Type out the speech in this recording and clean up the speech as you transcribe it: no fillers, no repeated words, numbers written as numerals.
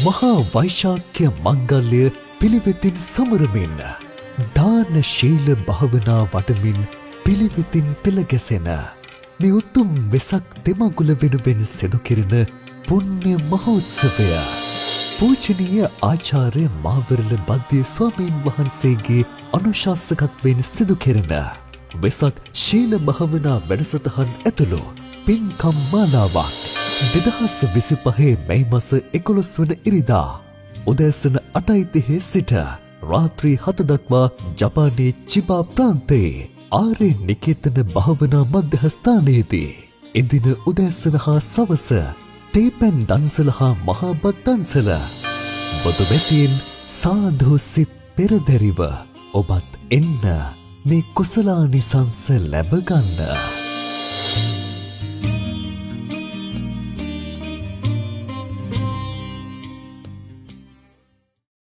මහා වෛශාඛ්‍ය මංගල්‍ය පිළිවෙතින් සමරමින් දාන ශීල භාවනා වඩමින් පිළිවෙතින් පෙළ ගැසෙන මේ උතුම් වෙසක් දෙමඟුල වෙනුවෙන් සිදු කෙරෙන පුණ්‍ය මහෝත්සවය පූජනීය ආචාර්ය මාවරල බද්දිය ස්වාමීන් වහන්සේගේ අනුශාසකත්වයෙන් සිදු කෙරෙන වෙසක් ශීල භාවනා වැඩසටහන් ඇතුළු පින්කම් මාලාවක් 2025 මැයි මස 11 වන ඉරිදා උදෑසන 8:30 සිට රාත්‍රී 7 දක්වා ජපානයේ චිබා ප්‍රාන්තයේ ආර්ය නිකේතන භාවනා මධ්‍යස්ථානයේදී එදින උදෑසන හා සවස තේපැන් දන්සල හා මහා බත් දන්සල බොදුමැතියෙන් සාධු සිත් පෙරදැරිව ඔබත් එන්න මේ කුසලානිසංස ලැබ ගන්න.